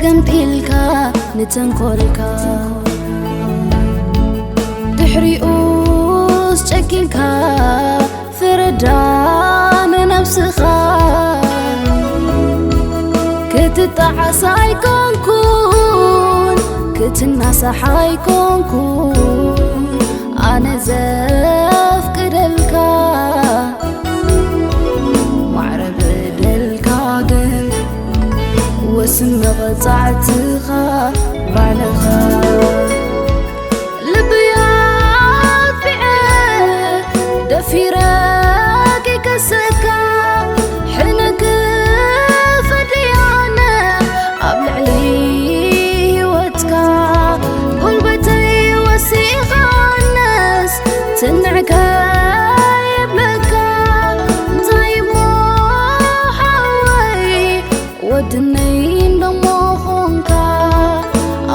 ገምጢልካ ንተንኮልካ ድሕሪኡስ ጨኪንካ ፍረዳ ንነብስኻ ክትጣዓስ ኣይኮንኩን ክትናሳሕ ኣይኮንኩን ኣነ ዘፍቅደልካ ማዕረ በደልካ ግን ወስን መቐጻዕትኻ ባዕልኻ ልብያ ኣጥፊዐ ደፊረ ክከሰካ ሕነ ክፈድያነ ኣብ ልዕሊ ህይወትካ ጉልበተይ ወሲኻ ነስ ትንዕከ የብለካ እንታይ እሞ ሓወይ ወድነይ እንደሞ ኾንካ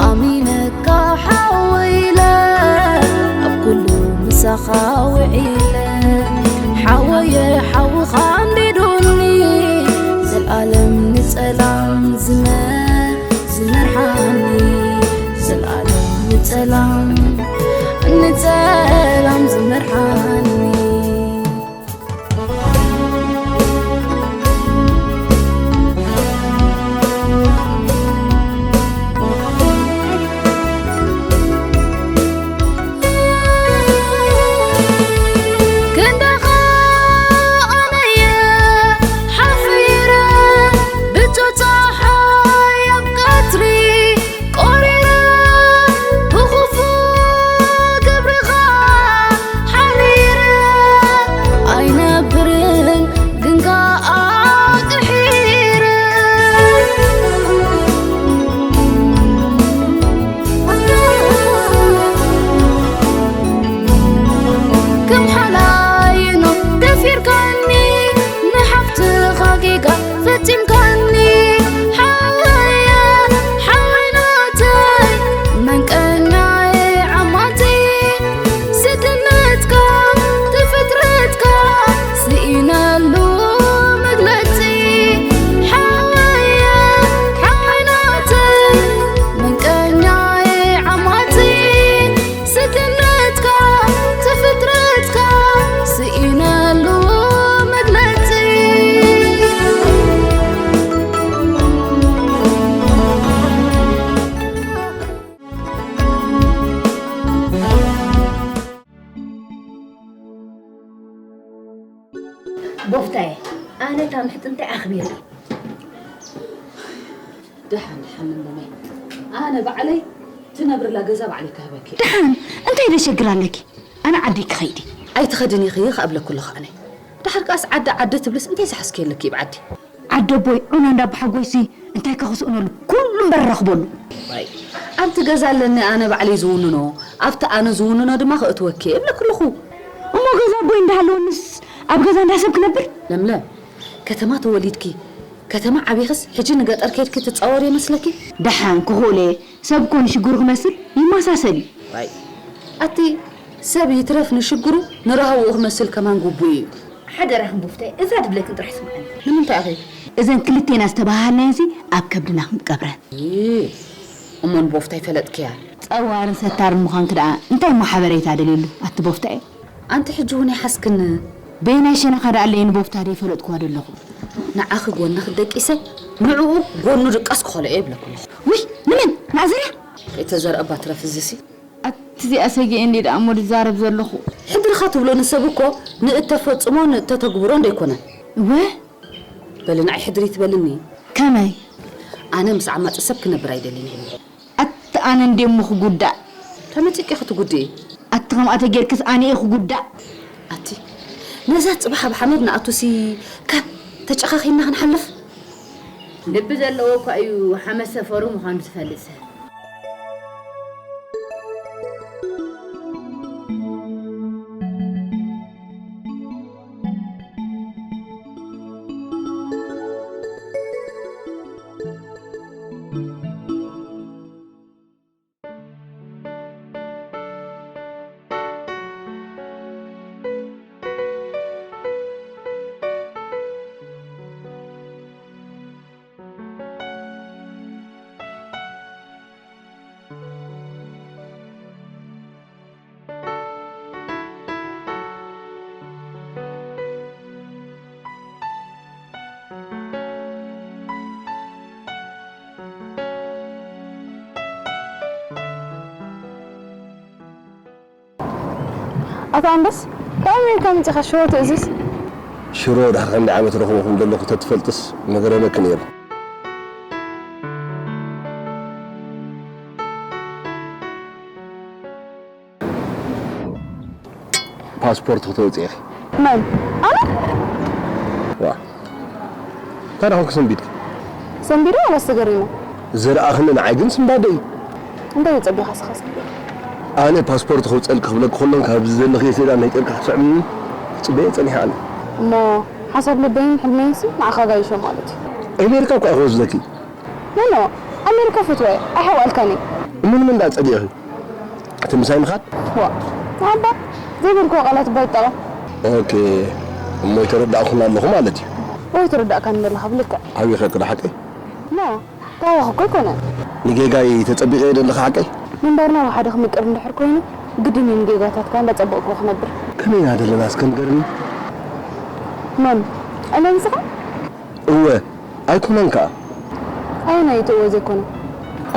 ኣሚነካ ሓወይ ኢለ ኣብ ኩሉ ምሳኻ ውዒለ ሓወየ ሓውኻ ኣንዲዱኒ ዘልኣለም ንጸላም ዝመ ዝመርሓኒ ዘልኣለም ንጸላም ንጸላም ዝመርሓኒ ክንዳኻ ኣነየ ሓፊረ ብጮ ጸሓይ ኣብ ቀትሪ ቆሪረ ብኽፉእ ግብርኻ ሓሪረ ኣይነብርን ግን ከኣ ቅሒረ ከም ሓላይኖ ደፊርካኒ ንሓፍትኻ ጌጋ ፈጺምካኒ ሓወየ ሓወይ ናተይ መንቀኛየ ዓማተይ ስድነትካ ተፈጥረትካ ስኢነሉ መግለጺ ሓወየ ሓወይ ናተይ መንቀኛየ ዓማተይ ስድነትካ ተፈጥረትካ ስኢነሉ መግለጺ ቦፍታየ ኣነ እታ ምሕጥንታይ ኣኽቢረ ደሓን ደሓን እምበመይ ኣነ ባዕለይ ትነብርላ ገዛ ባዕለይ ክህበኪ ደሓን እንታይ ደሸግር ኣለኪ ኣነ ዓደይ ክኸይድ እየ ኣይትኸድን ኢኺ ከኣብለኩ ኣለኹ ኣነ ደሓር ከኣስ ዓዲ ዓዲ ትብልስ እንታይ ዝሓዝኪ ኣለኪ ይብዓዲ ዓደቦይ ዑና እንዳባሓጎይሲ እንታይ ከኽስእነሉ ኩሉ እምበር ረኽበሉ። ዋይ ኣብቲ ገዛ ኣለኒ ኣነ ባዕለይ ዝውንኖ ኣብቲ ኣነ ዝውንኖ ድማ ከእትወኪ እየ እብለኪ ኣለኹ። እሞ ገዛ ኣቦይ እንዳሃለወንስ ኣብ ገዛ እንዳሰብ ክነብር? ለምለም ከተማ ተወሊድኪ ከተማ ዓቢኽስ ሕጂ ንገጠር ከይድኪ ትጻወሪ ይመስለኪ? ደሓን ክኽእሎ እየ ሰብ እኮ ንሽግሩ ክመስል ይመሳሰል እዩ። ዋይ ኣቲ ሰብ ይትረፍ ንሽግሩ ንራህውኡ ክመስል ከማን ግቡእ እዩ። ሓደራኽን ቦፍታይ እዛ ድብለክን ጥራሕ ስምዓኒ። ንምንታይ ኢኺ እዘን ክልቴና ዝተባሃሃልናየንሲ ኣብ ከብድና ክንቀብረን። እይ እሞ ንቦፍታይ ፈለጥክያ። ጸዋርን ሰታርን ምዃንኪ ደኣ እንታይ እሞ ሓበሬታ ደልየሉ ኣቲ ቦፍታየ። ኣንቲ ሕጂ እውን ይሓስክኒ። በየናይ ሸነኻ ደኣ ኣለየ ንቦፍታ ደይፈለጥክዋ ደለኹ። ንዓኺ ጎንኺ ደቂሰ ንዕኡ ጎኑ ድቃስ ክኸልኦ እየ ይብለኩ ኣለኹ። ውይ ንመን ንኣዘርያ? ከይተዘርአ እባ ትረፍ እዚሲ። ኣቲ እዚኣ ሰጊኤ እንድየ ደኣ እሞ ዝዛረብ ዘለኹ። ሕድርኻ ትብሎ ንሰብ እኮ ንእተፈጽሞን እተተግብሮን ደይኮነን። እወ። በሊ ንዓይ ሕድር ይትበልኒ። ከመይ? ኣነ ምስ ዓማጺ ሰብ ክነብር ኣይደልን እየ። ኣቲ ኣነ እንድየ እሞ ክጉዳእ። ተመጺእኪ ክትጉድኢ። ኣቲ ከምኣ ተጌርክስ ኣነ እየ ክጉዳእ። ኣቲ ነዛ ጽባሕ ኣብ ሓመድ ንኣቱሲ ካብ ተጨኻኺና ክንሓልፍ። ልቢ ዘለዎ እኳ እዩ ሓመድ ሰፈሩ ምዃኑ ዝፈልጥ ሰብ። ኣታ ኣንበስ፣ ካብ ኣሜሪካ መጺኻ ሽሮ ትእዝዝ? ሽሮ ድሕሪ ክንደይ ዓመት ረኽቦ ከም ዘለኹ ተትፈልጥስ ምገረመኪ ነይሩ። ፓስፖርት ክተውፅኢ ኢኺ። መን? ኣነ? ዋ፣ እንታይ ደኣ ኮንኪ ሰንቢድኪ? ሰንቢደ ዋላስ ተገሪመ? ዝረኣኽኒ ንዓይ ግን ስንባደ እዩ። እንታይ እዩ ጸቢኻ ስኻ ሰንቢደ? ኣነ ፓስፖርት ከውፀልኪ ክብለኪ ከሎን ካብዚ ዘለኽዮ ሴጣን ናይ ጨርቂ ክትስዕምኒ ክጽበየ ጸኒሐ ኣነ። እሞ ሓሳብ ልበይን ሕልመይንሲ ንዓኻ ጋይሾ ማለት እዩ። ኣሜሪካ እኳ እየ ክወስደኪ። ኖ፣ ኖ፣ ኣሜሪካ ፈትዋ እየ፣ ኣይሓዋልካን እየ። እሞ ንመን ደኣ ጸሊእኺ? እቲ ምሳይ ምኻድ? ዋ፣ ኣባ፣ ዘይበልክዎ ቃላት እባ ይጠቐም። ኦኬ፣ እሞ ይተረዳእኩን ኣለኹ ማለት እዩ። ወይ ተረዳእካኒ ዘለኻ ብልክዕ። ዓብዪ ከ ክዳ ሓቀይ? ኖ፣ ታወኽ እኮ ኣይኮነን። ንጌጋይ ተጸቢቐ እየ ዘለኻ ሓቀይ? ምንባርና ብሓደ ክምቅር እንድሕር ኮይኑ፣ ግድን እዩ ንጌጋታትካ እንዳጸበቕክዎ ክነብር። ከመይ ኢና ዘለና እስከ ንገርኒ? መን? ኣነ ንስኻ? እወ፣ ኣይኮነን ከኣ። ኣየናይ እቲ እወ ዘይኮነ?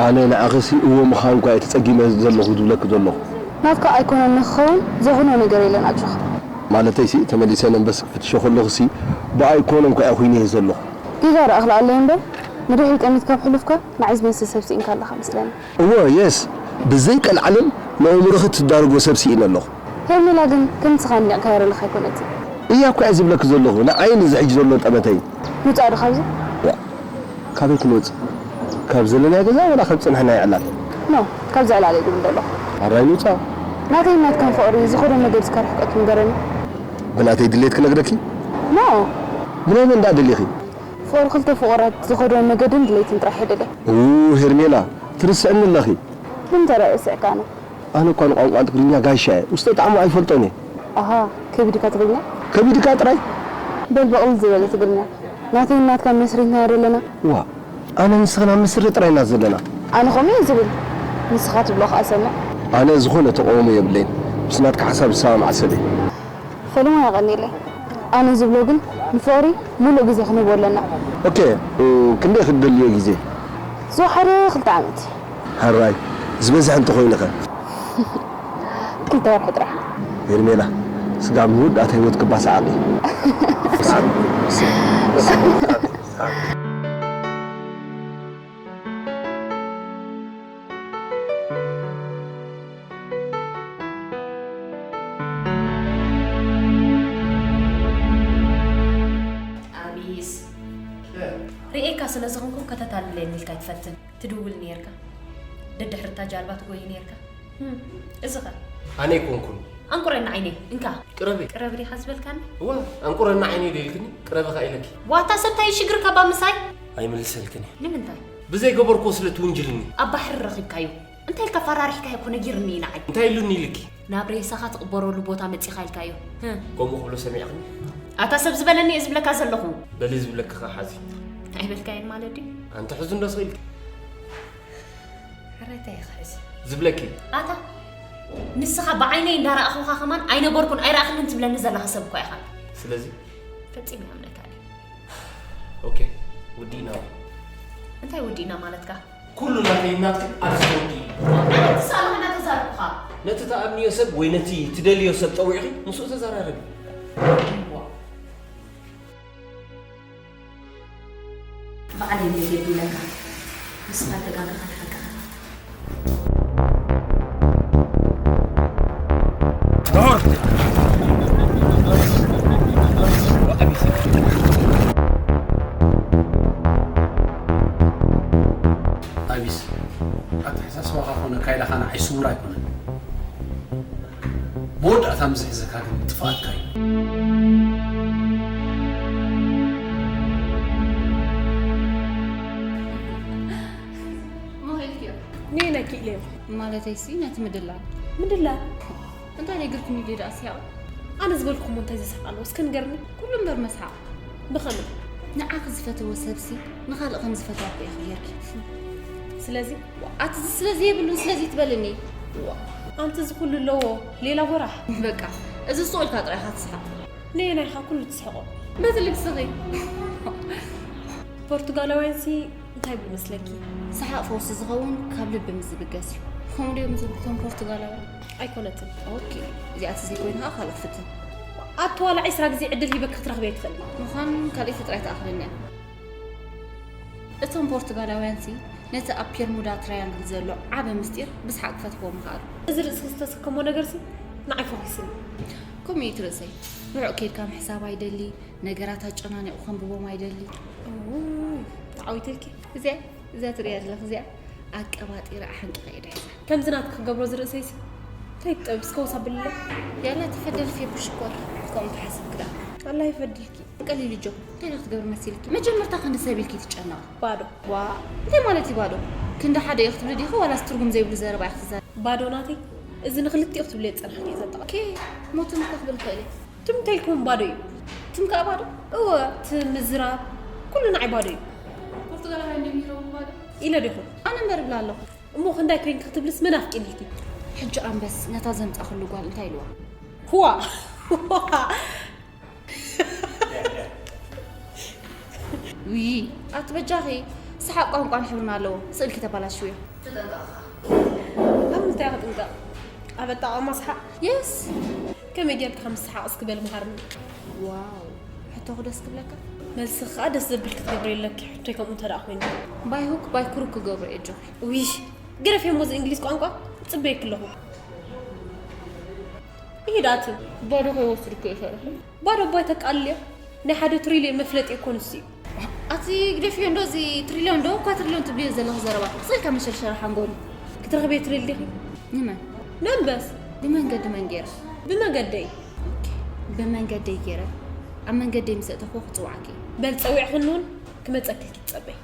ኣነ ንዓኺሲ እወ ምዃን እኳ እየ ተጸጊመ ዘለኹ ዝብለኪ ዘለኹ። ናትካ ኣይኮነን ንክኸውን ዘይኹኖ ነገር የለን ኣጆኻ። ማለተይሲ ተመሊሰ ነንበስ ክፍትሾ ከለኹሲ ብኣይኮነን እኳ እየ ኹይነዮ ዘለኹ። ጌጋ ደኣ ክልኣለይ እምበር ንድሕሪት ጠሚትካ ኣብ ሕሉፍካ ንዓይ ዝመስል ሰብ ስኢንካ ኣለኻ መስለኒ። እወ የስ ብዘይ ቀልዓለም ንእምሮኺ ትዳርጎ ሰብ ስኢነ ኣለኹ። ሄርሜላ ግን ከምቲ ንስኻ ኣድኒቕካያ ዘለኻ ኣይኮነትን። እያ እኮ እየ ዝብለኪ ዘለኹ ንዓይ ንዚ ሕጂ ዘሎ ጠመተይ። ምውጻእ ዶ ካብዚ? ዋ፣ ካበይ ክንወጽእ? ካብ ዘለናዮ ገዛ ወላ ካብ ዝጸናሕናዮ ዕላል? ኖ፣ ካብዚ ዕላል እየ ዝብል ዘለኹ። ኣራይ ንውጻእ። ናተይን ናትካን ፍቕሪ ዝኸዶ መገዲ እስከ ርሕቀቱ ንገረኒ። ብናተይ ድሌት ክነግረኪ? ኖ። ብናይ መን ደኣ ደሊኺ? ፍቕሪ ክልተ ፍቑራት ዝኸዶ መገድን ድሌትን ጥራሕ እየ ደልየ። ው፣ ሄርሜላ፣ ትርስዕኒ ኣለኺ። ብምንታይ ረሲዕካ ኣነ? ኣነ እኳ ንቋንቋ ትግርኛ ጋሻ እየ። ውስጠ ጣዕሙ ኣይፈልጦን እየ። ኣሃ፣ ከቢድካ ትግርኛ? ከቢድካ ጥራይ? በል ብቕልል ዝበለ ትግርኛ። ናተይን ናትካን መስሪትናዮ ደለና። ዋ፣ ኣነ ንስኽን ኣብ ምስሪ ጥራይ ኢና ዘለና። ኣነ ከምኡ እየ ዝብል። ንስኻ ትብሎ ከኣ ሰምዕ። ኣነ ዝኾነ ተቃውሞ የብለይን። ምስ ናትካ ሓሳብ ዝሰማማዕ ሰብ እየ። ፈለማ የቐንየለይ። ኣነ ዝብሎ ግን ንፍቕሪ ሙሉእ ግዜ ክንህቦ ኣለና። ኦኬ፣ እ፣ ክንደይ ክትደልዮ ግዜ? ዝወሓደ ክልተ ዓመት። ሕራይ፣ ዝበዝሐ እንተኾይኑ ኸ? ክልተ ወርሒ ጥራሕ። ሄርሜላ፣ ስጋብ መወዳእታ ህይወት ክባሳዓሉ። ኣቢስ፣ እ። ርእየካ ስለ ዝኾንኩ ከተታልለኒ ኢልካ ኣይትፈትን። ትድውል ነይርካ። ደድሕርታ ጃልባ ትጎይ ነይርካ። ህም፣ እዚ ኸ? ኣነ ኣይኮንኩን። ኣንቁረኒ ዓይነይ፣ እንካ። ቅረቢ። ቅረቢ ዲኻ ዝበልካኒ? እዋ፣ ኣንቁረኒ ዓይነይ ዶ ኢልክኒ? ቅረቢ ኸኣ ኢለኪ። ዋታ ሰብ እንታይ ሽግርካ ባ ምሳይ? ኣይምልሰልክን እየ። ንምንታይ? ብዘይገበርክዎ ስለ ትውንጅልኒ። ኣብ ባሕሪ ረኺብካዮ። እንታይ ኢልካ ኣፈራሪሕካዮ እኮ ነጊርኒ እዩ ንዓይ። እንታይ ኢሉኒ ኢልኪ? ናብ ሬሳኻ ትቕበረሉ ቦታ መጺኻ ኢልካዮ። ህም። ከምኡ ክብሎ ሰሚዕኽኒ? ኣታ ሰብ ዝበለኒ እየ ዝብለካ ዘለኹ። በሊ ዝብለኪ ኸኣ ሓዚ። ኣይበልካዮን ማለት ድዩ? ኣንቲ ሕዚ እንዶ ስቕ ኢልኪ። ሕራይ እንታይ እየ ክሕዝ? ዝብለኪ። ኣታ ንስኻ ብዓይነይ እንዳረኣኹኻ ከማን ኣይነበርኩን ኣይረኣኽንን ትብለኒ ዘለኻ ሰብ እኳ ኢኻ። ስለዚ? ፈጺመ ይኣምነካ እየ። ኦኬ፣ ወዲእና። እንታይ ወዲእና ማለትካ? ኩሉ ናተይ ናትኪ ኣብዚ ወዲኡ። ኣነ ትስኣለኻ እናተዛረብኩኻ። ነቲ ትኣምንዮ ሰብ ወይ ነቲ ትደልዮ ሰብ ጸዊዕኺ ምስኡ ተዘራረቢ። ባዕለይ እየ ዘየብለካ። ንስኻ ተጋግኻ ተሓቅኻ። ዶር! ኣቢስ፣ ኣተሓሳስባኻ ኮነ ኣካይዳኻ ንዓይ ስውር ኣይኮነን። መወዳእታ ምስ ዝሕዘካ ግን ጥፍኣትካ እዩ። ሞሄልክዮ። ነየናይ ክኢለዮ? ማለተይሲ ነቲ ምድላል። ምድላል? እንታይ ነጊርክኒ ድዩ ደኣ ስያቕ? ኣነ ዝበልኩኹም እንታይ ዘስሕቕ ኣለዎ? እስከ ንገርኒ። ኩሉ እምበር መስሓቕ። ብኸመይ? ንዓኺ ዝፈተወ ሰብሲ ንኻልእ ከም ዝፈትዋ እኮ ኢኺ ጌርኪ። ስለዚ? ኣቲ እዚ ስለዚ የብሉን ስለዚ ትበልኒ። ዋ፣ ኣንቲ እዚ ኩሉ ኣለዎ ሌላ ጎራሕ። በቃ፣ እዚ ስቕ ኢልካ ጥራይ ኢኻ ትስሕቕ። ነየናይ ኢኻ ኩሉ ትስሕቖ? በቲ ልግስኺ። ፖርቱጋላውያንሲ እንታይ ይብል መስለኪ? ሰሓቕ ፈውሲ ዝኸውን ካብ ልቢ ምስ ዝብገስ እዩ። ከምኡ ድዮም ዝብሉ እቶም ፖርቱጋላውያን? ኣይኮነትን። ኦኬ፣ እዚኣስ ዘይኮይኑ ከዓ ካልእ ክፍትን። ኣቲ ዋላ ዒስራ ግዜ ዕድል ሂበኪ ክትረኽብዮ ኣይትኽእልን። ምዃን ካልኣይቲ ጥራይ ትኣኽለኒ እያ። እቶም ፖርቱጋላውያንሲ ነቲ ኣብ ፔርሙዳ ትራያንግል ዘሎ ዓቢ ምስጢር ብሰሓቕ ክፈትሕዎ ምኽኣሉ። እዚ ርእስኺ ዝተሰከሞ ነገርሲ ንዓይ ፈኺስኒ። ከምኡ እዩ እቲ ርእሰይ። ርሑቕ ከይድካ ምሕሳብ ኣይደሊ፣ ነገራት ኣጨናኒቑ ከንብቦም ኣይደሊ። እውይ፣ ተዓዊተልኪ። እዚኣ እዛ ትርእያ ዘለኺ እዚኣ ኣቀባጢረ ኣሓንቂቐ እየ ድሒዛ። ከምዚ ናትኪ ክገብሮ ዝርእሰይሲ እንታይ ትጠብስ ከውሳ ብልለ። ያላ ተፈደል ፌፕ ሽኮር ከምኡ ትሓስብ ክዳ። ኣላ ይፈድልኪ። ቀሊል እጆ እንታይ ክትገብር መሲልኪ? መጀመርታ ክንዲ ሰብ ኢልኪ ትጨነቕ። ባዶ። ዋ እንታይ ማለት እዩ ባዶ? ክንዲ ሓደ እዩ ክትብሊ ዲኺ ዋላስ ትርጉም ዘይብሉ ዘረባ ኢኺ ትዛረቢ? ባዶ ናተይ እዚ ንክልቲኡ ክትብልዮ ዝጸናሕክዮ ዘጠቓ። ኦኬ ሞትን እኮ ክብል ይኽእል እየ። ትም እንተልኩም ባዶ እዩ። ትም ከኣ ባዶ? እወ እቲ ምዝራብ ኩሉ ንዓይ ባዶ እዩ። ፖርቱጋላውያን ድዮም ይረቡ ባዶ? ኢለ ዲኹም? ኣነ እምበር እብላ ኣለኹ። እሞ ክንዳይ ኮይንኪ ክትብልስ መን ኣፍቂድልኪ? ሕጂ ኣንበስ ነታ ዘምጻኹሉ ጓል እንታይ ኢልዋ? ህዋ ውይ ኣቲ በጃኺ ሰሓቕ ቋንቋን ሕብርን ኣለዎ ስእልኪ ተባላሽውዮ። ኣብ ምንታይ ክጥንቀቕ? ኣብ ኣጠቓቕማ ሰሓቕ? የስ ከመይ ጌርካ ከም ዝሰሓቕ እስኪ በል መሃርኒ። ዋው ሕቶኺ ደስ ክብለካ። መልስኺ ከኣ ደስ ዘብል ክትገብሪ የለኪ ሕቶይ ከምኡ እንተ ደኣ ኮይኑ። ባይ ሁክ ባይ ክሩክ ክገብሮ እየ ኣጆኺ። ውይ ግረፍዮ እሞ እዚ እንግሊዝ ቋንቋ ጽበየኪ ኣለኹ። ይሂድ ኣቲ። ባዶ ከይወስድ እኮ እየ ፈሪሐ። ባዶ እባ ኣይተቃልልዮ ናይ ሓደ ትሪልዮን መፍለጢ እኮ ንሱ እዩ። ኣቲ ግደፍዮ እንዶ እዚ ትሪልዮን ዶ ኳትሪልዮን ትብልዮ ዘለኺ ዘረባ ስልካ መሸርሸሪ ሓንጎል። ክትረኽብዮ ትደሊ ዲኺ? ንመን? ነንበስ። ብመንገዲ መን ገይረ? ብመገደይ። ኦኬ፣ ብመንገደይ ገይረ ኣብ መንገደይ ምስ ኣእተኽዎ ክጽውዓኪ እየ። በል ጸዊዕኽኒ እውን ክመጸኪ ጸበይ።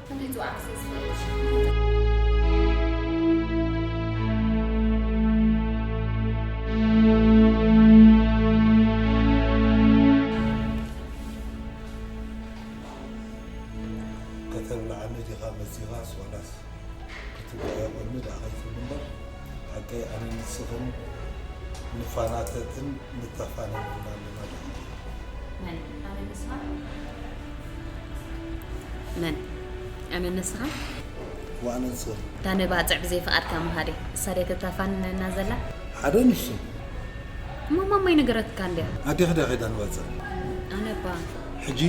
ከተብልዓኒ ዲኻ መጺኻስ ዋላስ ክትብልዓዮ ቆልሚ ደኣ ከይትብሊ እምበር ሓቀይ ኣነን ንስኽን ንፋናተትን ንተፋነንን ኣለና ደኣ። መን? ኣነ ንስኻ? መን? ኣነ ንስኻ? ዋእ ኣነ ንስኽን። እታ ንባጽዕ ብዘይ ፍቓድካ ምኻደይ እሳ ድያ ተታፋንነና ዘላ? ሓደ ንሱ። እሞ ማማ ኣይነገረትካን ድያ? ኣዴኺ ድያ ከይዳ ንባጽዕ? ኣነ እባ። ሕጂ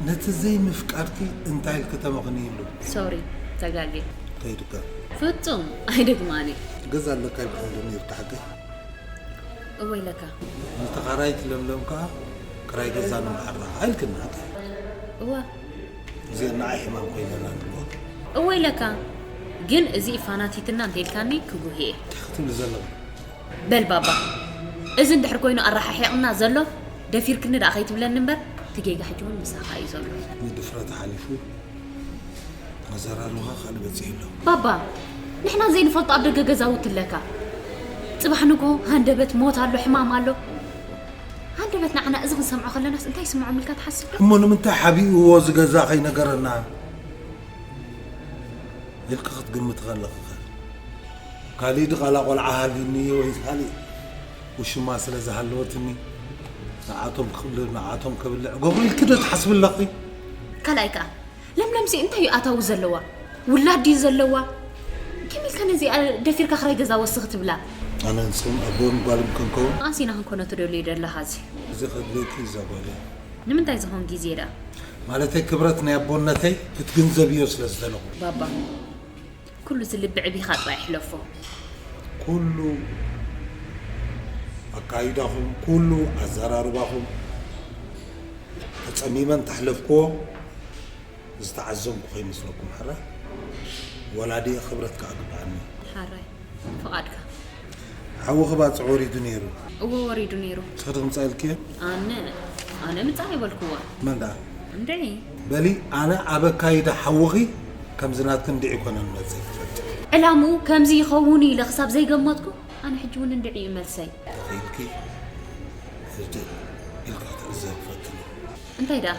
ነቲ ዘይምፍቃድኪ እንታይ ኢልኪ ተመኽንይሉ? ሶሪ ተጋግየ። ከይድካ። ፍጹም ኣይደግማን እየ። ገዛ ኣለካ ኢልካ ዶ ነይርካ ሓቀይ? እወ ኢለካ። ንተኻራይት ለምለም ከኣ ክራይ ገዛ ንምሓራ ኢልክና። እወ። እዚአን ንዓይ ሕማም ኮይነና ንብሎ። እወ ኢለካ። ግን እዚ ፋናቲትና እንተኢልካኒ ክጉህየ። እንታይ ክትብሊ ዘለኺ? በል ባባ እዚ እንድሕር ኮይኑ ኣረሓሒቕና ዘሎ ደፊርክኒ ደኣ ከይትብለኒ እምበር እቲ ጌጋ ሕጂ እውን ምሳኻ እዩ ዘሎ። ንድፍረት ሓሊፉ ኣዘራርባኻ ካልእ በጺሑ ኣሎ። ባባ ንሕና ዘይንፈልጦ ኣብ ደገ ገዛውቲ ኣለካ። ጽባሕ ንግሆ ሃንደበት ሞት ኣሎ ሕማም ኣሎ። ሃንደበት ንዓና እዚ ክንሰምዖ ከለናስ እንታይ ይስምዖም ኢልካ ትሓስብ ዶ? እሞ ንምንታይ ሓቢእዎ እዚ ገዛ ከይነገረና? ኢልኪ ክትግምቲ ከለኺ ኸ? ካሊእ ድቓላ ቖልዓ ሃልዩኒ ወይ ካሊእ ውሽማ ስለ ዝሃለወትኒ ንዓቶም ክቕልብ ንዓቶም ከብልዕ እገብሮ ኢልኪ ዶ ትሓስቢ ኣለኺ? ካልኣይ ከኣ ለምለምሲ እንታይ እዩ ኣታዊ ዘለዋ? ውላድ ድዩ ዘለዋ? ከመይ ኢልካ ነዚኣ ደፊርካ ክራይ ገዛ ወስኺ ትብላ? ኣነ ንስኹም ኣቦን ጓልን ክንከውን? መቓስ ኢና ክንኮኖ ትደልዩ ደለኻ እዚ? እዚ ከድልየኪ እዛ ጓል እያ። ንምንታይ ዝኾን ግዜ ደኣ? ማለተይ ክብረት ናይ ኣቦነተይ ክትግንዘብዮ ስለ ዝደለኹ። ባባ ኩሉ እዚ ልቢ ዕቢኻ ጥራይ ሕለፎ። ኩሉ ኣካይዳኹም ኩሉ ኣዘራርባኹም ተጸሚመ እንተሕለፍክዎ ዝተዓዘምኩ ከይመስለኩም ሓራይ ወላዲየ ክብረት ከኣ ግብኣኒ። ሓራይ ፍቓድካ። ሓውኺ ባጽዕ ወሪዱ ነይሩ። እወ ወሪዱ ነይሩ። ንስኺ ዶ ምጻእ ኢልክዮ? ኣነ ኣነ ምጻእ ኣይበልክዎ። መን ደኣ? እንድዒ። በሊ ኣነ ኣብ ኣካይዳ ሓውኺ ከምዚ ናትኪ እንድዒ ኮነ ንመጽእ ክፈልጥ። ዕላምኡ ከምዚ ይኸውን እዩ ኢለ ክሳብ ዘይገመትኩ ኣነ ሕጂ እውን እንድዒ እዩ መልሰይ። ተኺኢልኪ ህድእ ኢልካ ክትዕዘቢ ፈትኒ። እንታይ ደኣ?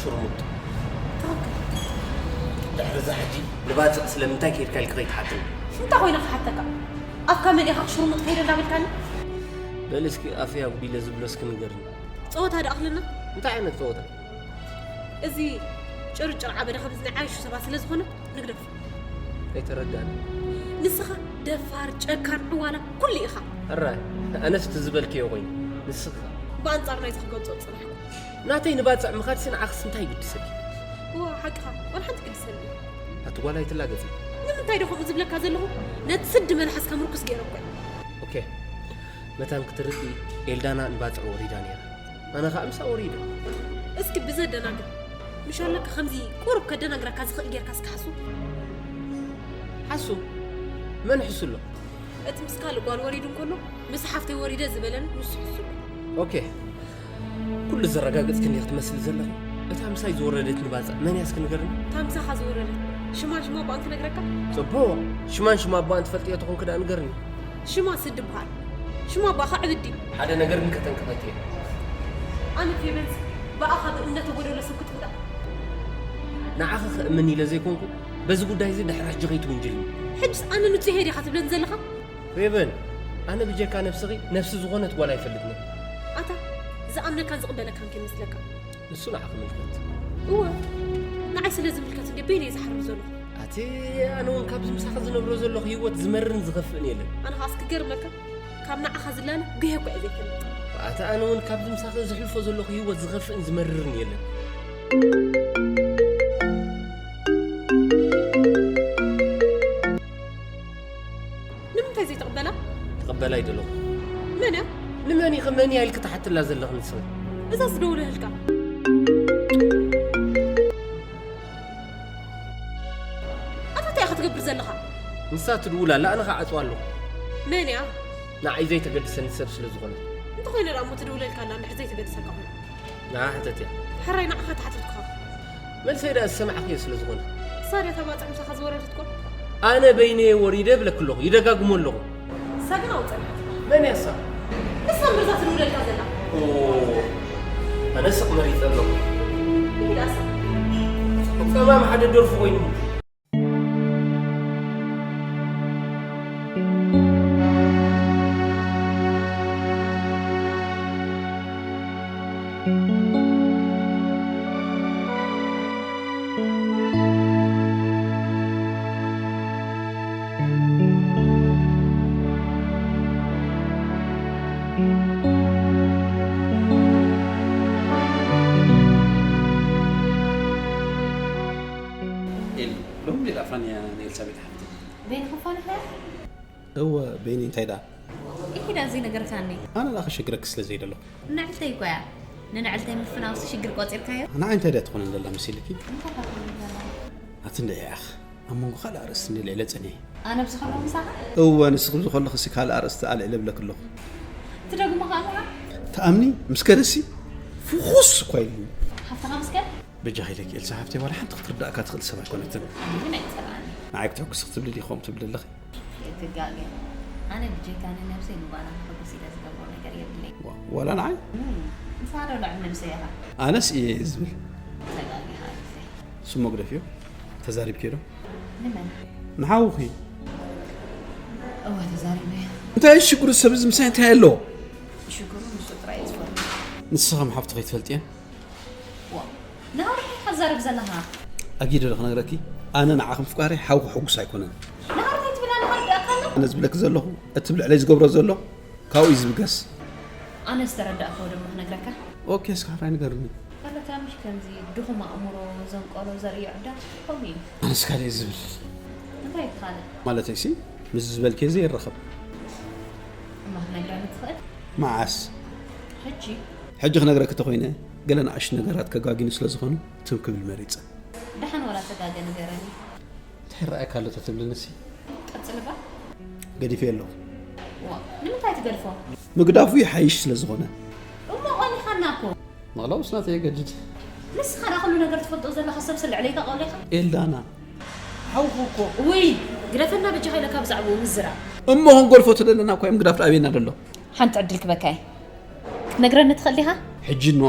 ሽርሙጥ። ድሕሪ እዛ ሕጂ ንባጽዕ ስለምንታይ ከይድካ ኢልካ ከይትሓትኒ። እንታይ ኮይነ ክሓተካ? ኣፍካ መሊእኻ ክሽርሙጥ ከይደ እንዳበልካኒ? በል እስኪ ኣፈይ ኣጉዲለ ዝብሎ እስኪ ንገርኒ። ጸወታ ዶ ኣኽለና? እንታይ ዓይነት ጸወታ? እዚ ጭርጭር ዓበደ ከምዚ ናይ ዓይሹ ሰባት ስለ ዝኾነ ንግደፍ። ኣይተረዳእን። ንስኻ ደፋር፣ ጨካን፣ ዕዋላ ኩሉ ኢኻ። ሕራይ፣ ኣነስ እቲ ዝበልክዮ ኮይኑ። ንስኻ? ብኣንጻር ናይዚ ክገልጾ ዝጸናሕኩ። ናተይ ንባጽዕ ምኻድሲ ንዓኽስ እንታይ ይግድሰኪ? እወ፣ ሓቅኻ። ዋላ ሓንቲ ግድሰኒ። ኣቲ ጓል ኣይትላገጺ። ንምንታይ ዶ ከምኡ ዝብለካ ዘለኹ? ነቲ ስዲ መልሓስካ ምርኩስ ገይረ እኮ እየ። ኦኬ። መታን ክትርኢ ኤልዳና ንባጽዕ ወሪዳ ነይራ። ኣነ ኸኣ ምሳ ወሪደ። እስኪ ብዘደናግር። ምሽ ኣለካ ከምዚ ቁሩብ ከደናግረካ ዝኽእል ጌርካ እስኪ ሓሱ። ሓሱ? መን ሕሱ ኣሎ? እቲ ምስ ካልእ ጓል ወሪዱ እንከሎ፣ ምስ ሓፍተይ ወሪደ ዝበለኒ ንሱ ሕሱ ኣሎ። ኦኬ። ኩሉ ዘረጋገጽክኒ ክትመስል ዘለኺ። እታ ምሳይ ዝወረደትኒ ባጽዕ መን እያ እስኪ ንገርኒ? እታ ምሳኻ ዝወረደት ሽማን ሽማ ኣቦኣን ክነግረካ? ጽቡቕ። ሽማን ሽማ ኣቦኣን ትፈልጥዮ ተኾንኪ ደኣ ንገርኒ። ሽማ ስዲ ይበሃል። ሽማ ኣቦኻ ዕብድ እዩ። ሓደ ነገር ግን ከጠንቅቐኪ እየ። ኣነ ፌቨንስ ብኣኻ ብእምነተ ጎደሎ ሰብ ክትብል ደኣ። ንዓኺ ክእምን ኢለ ዘይኮንኩ፣ በዚ ጉዳይ እዚ ድሕሪ ሕጂ ከይትውንጅልኒ። ሕጅስ ኣነ ንጹህ እየ ዲኻ ትብለኒ ዘለኻ? ፌቨን፣ ኣነ ብጀካ ነብስኺ ነብሲ ዝኾነት ጓል ኣይፈልጥን እየ። ኣታ ዝኣምነካን ዝቕበለካን ከይመስለካ። ንሱ ንዓኺ ይምልከት። እወ፣ ንዓይ ስለ ዝምልከት እንዴ በይነይ ዝሓርር ዘለኹ። ኣቲ ኣነ እውን ካብዚ ምሳኺ ዝነብሮ ዘለኹ ህይወት ዝመርን ዝኸፍእን የለን። ኣነ ኸኣ እስኪ ገርመካ፣ ካብ ንዓኻ ዝላለ ጉሄ እኳ እየ ዘይፈልጥ። ኣቲ ኣነ እውን ካብዚ ምሳኺ ዘሕልፎ ዘለኹ ህይወት ዝኸፍእን ዝመርርን የለን። ንምንታይ ዘይትቕበላ? ክቕበላ ኣይደለኹ። መን እያ? ንመን ኢኺ መን እያ ኢልኪ ትሓትላ ዘለኺ ንስኺ? እዛ ዝደውለልካ። ኣታ እንታይ ኢኻ ትገብር ዘለኻ? ንሳ ትድውል ኣላ፣ ኣነ ኸዓ እዓጽዋ ኣለኹ። መን እያ? ንዓይ ዘይተገድሰኒ ሰብ ስለ ዝኾነት። እንተኾይነ ደኣ እሞ ትድውለልካ ኣላ፣ እንድሕር ዘይተገድሰካ ኾይኑ። ንዓ ሕተት እያ። ሕራይ ንዓኻ ተሓተትኩኻ። መልሰይ ደኣ ዝሰማዕኽዮ ስለ ዝኾነ። እሳ ድያ እታ ባጽዕ ምሳኻ ዝወረደትኩም? ኣነ በይነየ ወሪደ እብለኪ ኣለኹ፣ ይደጋግሞ ኣለኹ። እሳ ግን ኣብኡ ጸኒሓ። መን እያ እሳ? ንሳ እምበር እዛ ትድውለልካ ዘላ። ኦ፣ ኣነ ስቕ መሪጸ ኣለኹ። ይሂድ ኣሳ። ጸማም ሓደ ደርፊ ኮይኑ። ኤል፣ ሎሚ ድኣ ፋንያ ንኤልሳቤጥ ሓፍቲ። በይንኹም ፋንያ? እወ፣ በይኒ እንታይ ደኣ? ኢሂዳ ዘይነገርካኒ። ኣነ ደኣ ክሽግረኪ ስለ ዘይደለኹ። ንዕልተይ እኮ እያ። ንንዕልተይ ምፍናውሲ ሽግር ቆጺርካዮ? ንዓይ እንታይ ደኣ ትኾነኒ ዘላ መሲልኪ? እንታይ ደኣ ትኾነኒ ዘላ? ኣቲ እንድዒ ኣኽ፣ ኣብ መንጎ ካልእ ኣርእስቲ እንድዒ ልዕለ ጸኒሐ። ኣነ ብዝኸለኹ ምሳኻ? እወ፣ ንስኺ ብዝኸለኽሲ ካልእ ኣርእስቲ ኣልዕለ እብለኪ ኣለኹ። ትደግሞ ከኣ ኣለኻ? ትኣምኒ? ምስ ከደሲ ፍኹስ እኳ ኢሉኒ። ሃፍትኻ ምስ ከደ? በጃኺ ኢለኪ ኤልሳ ሓፍተይ፣ ዋላ ሓንቲ ክትርዳእካ ትኽእል ሰብ ኣይኮነትን። ኣነ ግን ኣይትጸልኣኒ። ንዓይ ክትሕጉሲ ክትብሊ ዲኺ ከምኡ ትብሊ ኣለኺ? ኣይትጋገ። ኣነ ብጀካ ንነብሰይ ንጓና ከሐጉስ ኢለ ዝገብሮ ነገር የብለይን። ዋ-፣ ዋላ ንዓይ? እም፣ ንስኻ ዶ ልዕሊ ነብሰይ ኢኻ? ኣነስ እየ እየ ዝብል። ተጋጊኻ ኣሪፈይ። ስሞ ግደፍዮ። ተዛሪብክዮ ዶ? ንመን? ንሓውኺ። እወ፣ ተዛሪበዮ። እንታይ እዩ ሽግሩ? ሰብ እዚ ምሳይ እንታይ ኣለዎ? ሽግሩ ንሱ ጥራይ እዩ ዝፈልጦ። ንስኺ ከም ሓፍቱ ከይትፈልጥየን? ዋ፣ ንሃሩ እንታይ ትዛረብ ዘለኻ? ኣጊደ ዶ ክነግረኪ? ኣነ ንዓኺ ምፍቃረይ ሓውኺ ሕጉስ ኣይኮነን። ንሃሩ እንታይ ትብል ኣለኻ? ርዳእካ ኣሎ? ኣነ ዝብለኪ ዘለኹ፣ እቲ ብልዕለይ ዝገብሮ ዘሎ ካብኡ እዩ ዝብገስ። ኣነ ዝተረዳእክዎ ደሞ ክነግረካ። ኦኬ፣ እስኪ ሕራይ ንገርኒ። ካለታ ምሽ ከምዚ ድኹም ኣእምሮ ዘንቀሎ ዘርኢ ዕዳ ከምኡ እዩ። ኣነስ ካልእ ዝብል። እንታይ እዩ ካልእ? ማለተይሲ፣ ምስ ዝበልክዮ ዘይራኸብ። እሞ ክትነግረኒ ትኽእል? መዓስ? ሕጂ። ሕጂ ክነግረኪ ተኾይነ፣ ገለ ንኣሽቱ ነገራት ከጋግዩ ስለ ዝኾኑ ትም ክብል መሪጸ። ደሓን ዋላ ተጋገ ንገረኒ። እንታይ ይረኣየካ ኣሎ ተትብልንሲ? ቀጽል እባ። ገዲፈዮ ኣለኹ። ዋ፣ ንምንታይ ትገድፎ? ምግዳፉ ይሓይሽ ስለ ዝኾነ። እሞ ቀኒኻና እኮ። ምቕላውስ ናተይ የገድድ። ንስኻ ደኣ ኩሉ ነገር ትፈልጦ ዘለኻ ሰብ ስለ ልዕለይ ተቐሊኻ? ኤልዳና፣ ሓውኺ እኮ። ውይ፣ ግደፈና በጃኻ ኢለ ካብ ዛዕባኡ ምዝራብ። እሞ ክንገድፎ ተደለና እኮ እዮም ግዳፍ ደኣ ኣበየና ደሎ? ሓንቲ ዕድል ክበካ እየ። ክትነግረኒ ትኽእል ዲኻ? ሕጂ እኖ።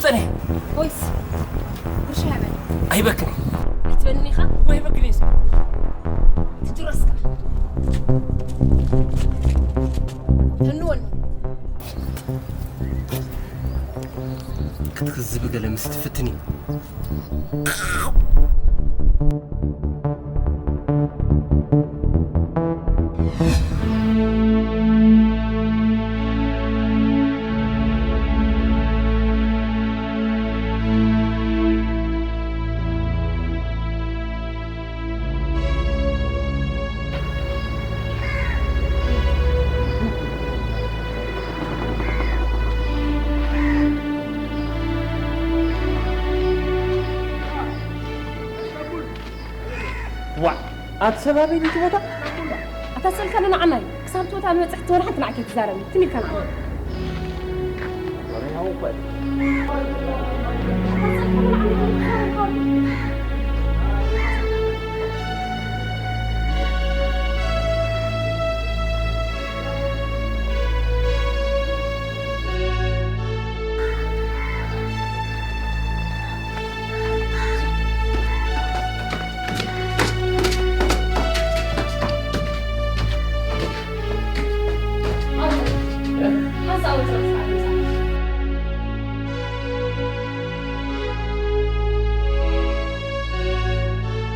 ጸኒሐ። ወይስ ጉርሻ ያበል ኣይበክን። ኣይትበልኒ ኢኻ? ወይ በክን። ትጅረስካ ተንወኒ ክትክዝቢ ገለ ምስ ትፍትኒ። ዋዕ ኣቲ ሰብ ኣበይ ድዩ እቲ ቦታ? ኣታ ሰልካ ንዓናይ ክሳብ ትወታ ንበፅሕ ትበል ሓንቲ ንዓኪ ትዛረቢ ትም ኢልካ ንዓና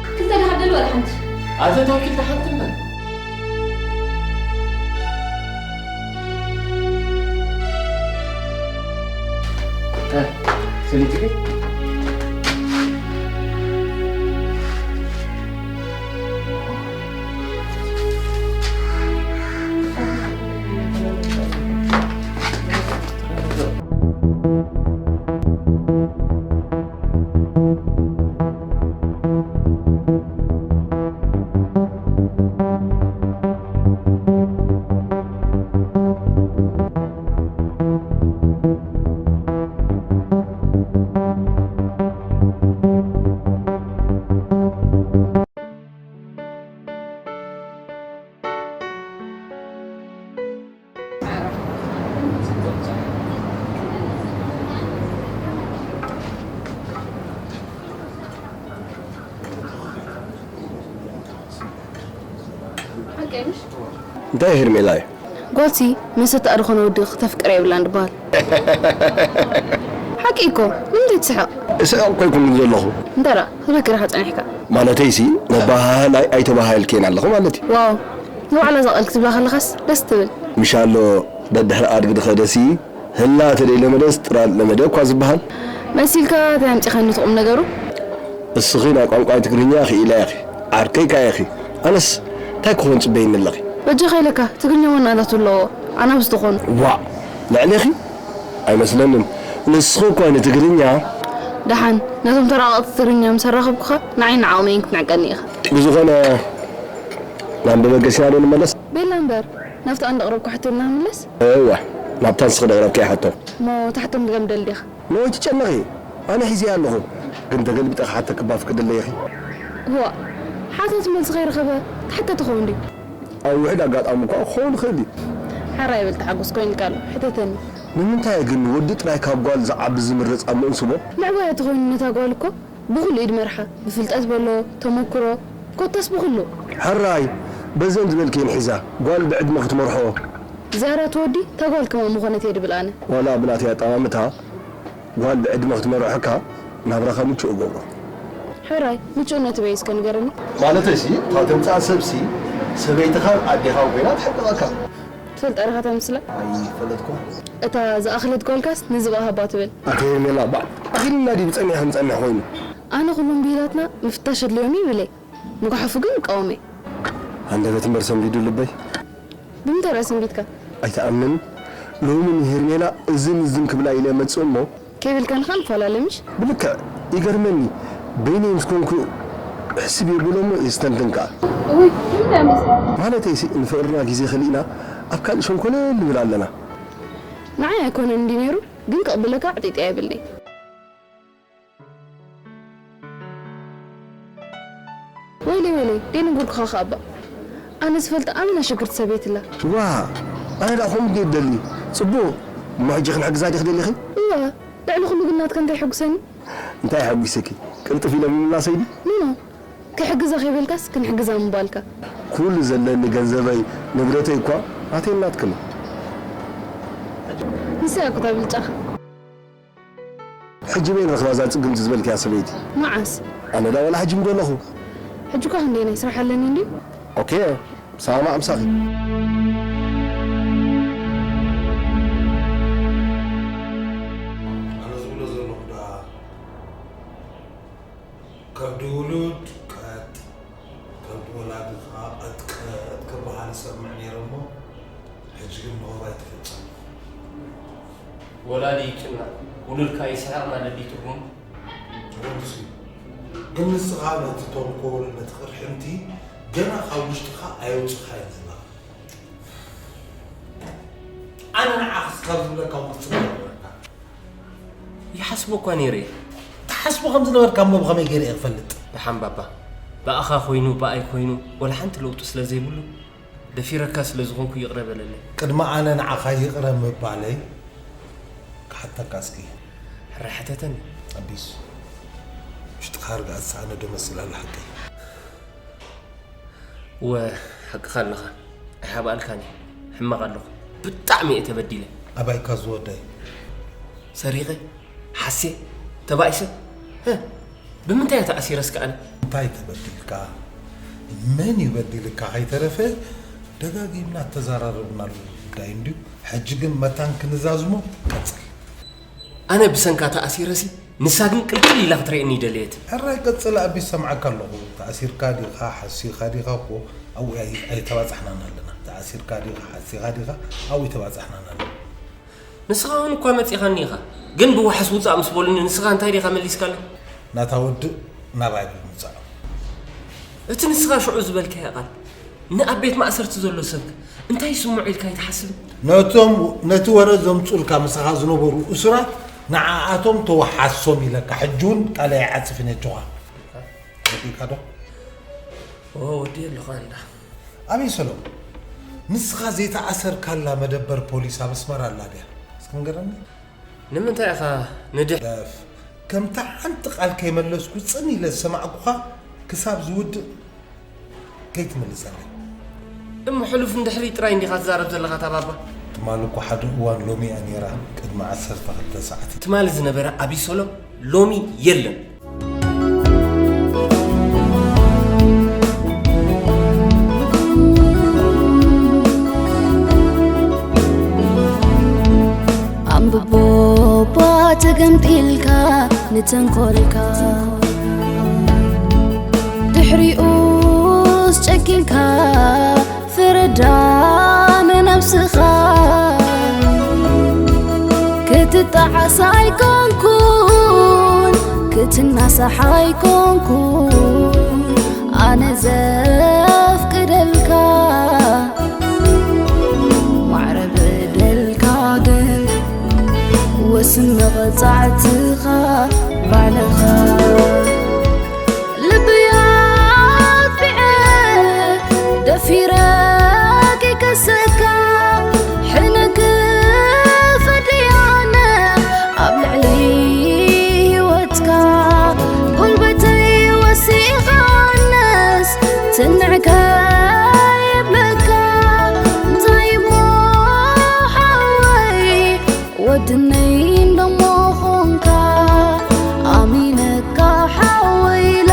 ክልተ ደሃብ ደል ወላ ሓንቲ ኣዘ ተወኪል ተሓትመ ሰሊጥኪ እንታይ ሄርሜላ እዩ? ጓልሲ መሰተኣ ዝኾነ ወዲ ክተፍቅር የብላን ድበሃል። ሓቂ እኮ ንምንታይ ትስሕቕ? እስሕቕ እኮ ኣይኮንኩን ዘለኹ። እንተ ደኣ ክትበኪ ዲኻ ጸኒሕካ? ማለተይሲ መበሃህላይ ኣይተበሃሃልክዮን ኣለኹ ማለት እዩ። ዋው ንባዕላ እዛ ቃል ክትብላ ከለኻስ ደስ ትብል። ምሻሎ ደድሕሪ ኣድጊ ድኸደሲ ህላ ተደይ ለመደስ ጥራድ ለመደ እኳ ዝበሃል። መሲልካ እንታይ ኣምጺኻኒ እቲ ቁምነገሩ? እስኺ ናይ ቋንቋይ ትግርኛ ክኢላ ኢኺ፣ ዓርከይ ከኣ ኢኺ። ኣነስ እንታይ ክኾን ጽበይኒ ኣለኺ? በጃኻ ኢለካ፣ ትግርኛ ዋናታቱ ኣለዎ፣ ኣናብስ ዝኾኑ። ዋእ! ልዕሌኺ? ኣይመስለንን። ንስኺ እኳ ንትግርኛ። ደሓን፣ ነቶም ተራቐቕቲ ትግርኛ ምስ ኣራኸብኩኻ ንዓይን ንዓቕመይን ክትንዕቀኒ ኢኻ። ብዝኾነ ናብ መበገሲና ዶ ንመለስ? ቤላ እምበር፣ ናብቲ ቀንዲ ኣቕረብኩ ሕቶ ኢልና ክንምለስ? እወ፣ ናብታ ንስኺ ዘቕረብክያ ሕቶ። እሞ እታ ሕቶ ክትገምደል ዲኻ? ንወይ ትጨነቒ፣ ኣነ ሒዘያ ኣለኹ። ግን ተገልቢጠ ክሓተኪ እባ ፍቀድለይ ኢኺ። እዋእ፣ ሓተት መልሲ ከይረኸበ ተሓተ ትኸውን ድዩ? ኣብ ውሑድ ኣጋጣሚ እኳ ክኸውን ይኽእል እዩ። ሕራይ በል ተሓጎስ ኮይኑልካ ኣሎ፣ ሕተተኒ። ንምንታይ ግን ወዲ ጥራይ ካብ ጓል ዝዓቢ ዝምረጽ ኣብ ምእንስቦ? መዕወያ ተኾይኑ ነታ ጓል እኮ ብኹሉ እዩ ድመርሓ፣ ብፍልጠት በሎ፣ ተመኩሮ፣ ኮታስ ብኹሉ። ሕራይ በዘን ዝበልክየን ሒዛ ጓል ብዕድመ ክትመርሖ። ዝያዳ እቲ ወዲ እታ ጓል ከማን ምኾነት እየ ድብል ኣነ። ዋላ ብናተይ ኣጠማምታ ጓል ብዕድመ ክትመርሖካ ናብራኻ ምቹእ እገብሮ። ሕራይ ምቹእነቱ በይ እስከ ንገረኒ። ማለተይሲ እታ ተምጽኣ ሰብሲ ሰበይትኻን ኣዴኻን ኮይና ትሕቅቐካ። ትፈልጣ ዲኻ እታ ምስላ? ኣይፈለጥኩ። እታ ዝኣኽለት ጓልካስ ንዝብኣ ሃባ ትብል። ኣቲ ሄርሜላ ባዕ ኣኺልና ድዩ ብጸኒሕኺ ንጸንሕ ኮይኑ? ኣነ ኩሎም ብሂላትና ምፍታሽ ኣድልዮም ይብል እየ። ምጉሓፉ ግን እቃወም እየ። ሃንደበት እምበር ሰንቢዱ ልበይ። ብምንታይ ርእሲ እንቢትካ? ኣይትኣምንን። ሎሚ ንሄርሜላ እዝን እዝን ክብላ ኢለ እመጽእ እሞ። ከይብልካ ንኻ ንፈላለ ምሽ? ብልክዕ ይገርመኒ። በይነይ ምስ ኮንኩ ሕስብ የብሎ እሞ የስተንትን ከኣ። እውይ ንምንታይ መስል? ማለተይሲ ንፍቕርና ግዜ ከሊእና ኣብ ካልእ ሸንኮለል ንብል ኣለና። ንዓይ ኣይኮነን እንዲ ነይሩ ግን ክቕብለካ ዕጢጠ የብለይ። ወይለይ ወይለይ ደይነገርኩኻ ከኣ እባ ኣነ ዝፈልጣ ኣመና ሽግርቲ ሰብ የትላ። ዋእ ኣነ ደኣ ከምኡ ድየ ዝደሊ። ጽቡቕ እሞ ሕጂ ክንሕግዛ ድኺ ደሊኺ? እወ ልዕሊ ኩሉ ግን ናትካ እንታይ ይሕጉሰኒ? እንታይ ይሕጉሰኪ? ቅልጥፍ ኢለ ምምላሰይ ድዩ? ኖ፣ ኖ። ክሕግዛ ከይበልካስ ክንሕግዛ ምባልካ። ኩሉ ዘለኒ ገንዘበይ፣ ንብረተይ እኳ ናተይን ናትክን እዩ። ንሳ እያ እኮ እታ ብልጫኻ። ሕጂ በይ ንረኽባ እዛ ጽግምቲ ዝበልክያ ሰበይቲ። መዓስ? ኣነ ዳ ዋላ ሕጂ ምደለኹ። ሕጂ እኳ ክንደይ ናይ ስራሕ ኣለኒ እንድዩ? ኦኬ፣ ሰማማዕ ምሳኺ። ኣነ ዝብሎ ዘለኹ ደኣ፣ ከብዲ ውሉድ ቀጥ፣ ከብዲ ወላዲ ኸኣ ቀጥቀጥ ክበሃል እሰምዕ ነይረ እሞ፣ ሕጂ ግን ብኸምኡ ኣይተፈጸመን። ወላዲ ይጭነቕ፣ ውሉድካ ይስሕቕ ማለት ድዩ ትርጉሙ? ትርጉሙሲ፣ ግን ንስኻ ነቲ ተንኮል፣ ነቲ ቅርሕንቲ ገና ካብ ውሽጥኻ ኣየውጽኻዮን ዘለኻ። ኣነ ንዓኻ እስካብ ዝብለካ እውን ክትጽበ ኣለካ። ይሓስቦ እኳ ነይረ እየ። ትሓስቦ ከም ዝነበርካ እሞ ብኸመይ ገይረ እየ ክፈልጥ? ደሓን ባባ፣ ብኣኻ ኮይኑ ብኣይ ኮይኑ ወላ ሓንቲ ለውጢ ስለ ዘይብሉ፣ ደፊረካ ስለ ዝኾንኩ ይቕረ በለለይ። ቅድሚ ኣነ ንዓኻ ይቕረ ምባለይ ክሓተካ እስኪ። ሕራይ ሕተተኒ። ኣቢስ፣ ውሽጥኻ ርግኣት ዝሰኣነ ዶ መስል ኣሎ ሓቀይ? እወ፣ ሓቅኻ ኣለኻ። ኣይሓብኣልካን እየ። ሕማቕ ኣለኹ። ብጣዕሚ እየ ተበዲለ። ኣባይካ ዝወደይ? ሰሪቐ? ሓስየ? ተባኢሰ? ህ፣ ብምንታይ እየ ተኣሲረ እስከ ኣነ? እንታይ ተበዲልካ? መን እዩ በዲልካ? ከይተረፈ ደጋጊምና እተዘራረብናሉ ጉዳይ እንድዩ። ሕጂ ግን መታን ክንዛዝሞ ቀጽል። ኣነ ብሰንካ ተኣሲረሲ፣ ንሳ ግን ቅልቅል ኢላ ክትርእየኒ ይደለየት። ሕራይ ቀጽል ኣቢ፣ ሰምዓካ ኣለኹ። ተኣሲርካ ዲኻ፣ ሓሲኻ ዲኻ እኮ ኣብኡ ኣይ-፣ ኣይተባጻሕናን ኣለና። ተኣሲርካ ዲኻ፣ ሓሲኻ ዲኻ፣ ኣብኡ ኣይተባጻሕናን ኣለና። ንስኻ እውን እኳ መጺኻኒ ኢኻ፣ ግን ብዋሕስ ውጻእ ምስ በሉኒ፣ ንስኻ እንታይ ዲኻ መሊስካለይ? ናታ ወድእ ናባይ ብምውጻእ። እቲ ንስኻ ሽዑ ዝበልካዮ ቃል፣ ንኣብ ቤት ማእሰርቲ ዘሎ ሰብከ እንታይ ይስምዖ ኢልካ ኣይትሓስብን? ነቶም፣ ነቲ ወረ ዘምጹልካ ምሳኻ ዝነበሩ እሱራት ንዓኣቶም ተወሓሶም ኢለካ፣ ሕጂ እውን ቃለይ ኣይዓጽፍን እየ ኣጆኻ። ረዲእካ ዶ? ኦ፣ ወዲ ኣለኻ እንዳ። ኣበይ ሰሎም? ንስኻ ዘይተኣሰርካላ መደበር ፖሊስ ኣብ ኣስመራ ኣላ ድያ? እስኪ ንገረኒ። ንምንታይ ኢኻ ንድሕ- በፍ፣ ከምታ ሓንቲ ቃል ከይመለስኩ ጽን ኢለ ዝሰማዕኩኻ ክሳብ ዝውድእ ከይትምልሰለይ። እሞ ሕሉፍ ንድሕሪት ጥራይ እንዲኻ ትዛረብ ዘለኻ እታ ባባ? ትማሊ እኮ ሓደ እዋን ሎሚ እያ ነይራ፣ ቅድሚ ዓሰርተ ክልተ ሰዓት። ትማሊ ዝነበረ ኣቢሰሎም ሎሚ የለን። ኣንብቦ እባ ተገምጢልካ ንተንኮልካ፣ ድሕሪኡስ ጨኪንካ ፍረዳ ንነብስኻ። ክትጣዓስ ኣይኮንኩን፣ ክትናሳሕ ኣይኮንኩን ኣነ ዘፍቅደልካ። ማዕረ በደልካ ግን ወስን መቕጻዕትኻ ባዕልኻ። ልበይ ኣጥፊኤ ደፊረ ከይከሰካ፣ ሕነ ክፈዲ ኣነ ኣብ ልዕሊ ህይወትካ። ጉልበተይ ወሲኻ ኣነስ ትንዕ ከይብለካ፣ እንታይ እሞ ሓወይ ወድነይ እንደሞ ኾንካ፣ ኣሚነካ ሓወይ ኢለ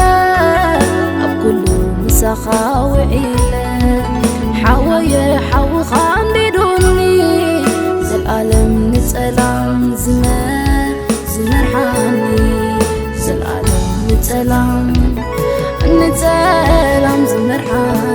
ኣብ ኩሉ ምሳኻ ውዒለ። ሓወየ ሓውኻ ኣንዲዱኒ፣ ዘልኣለም ንጸላም ዝመ-፣ ዝመርሓኒ፣ ዘልኣለም ንጸላም፣ ንጸላም ዝመርሓኒ።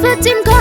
ፈጺምካ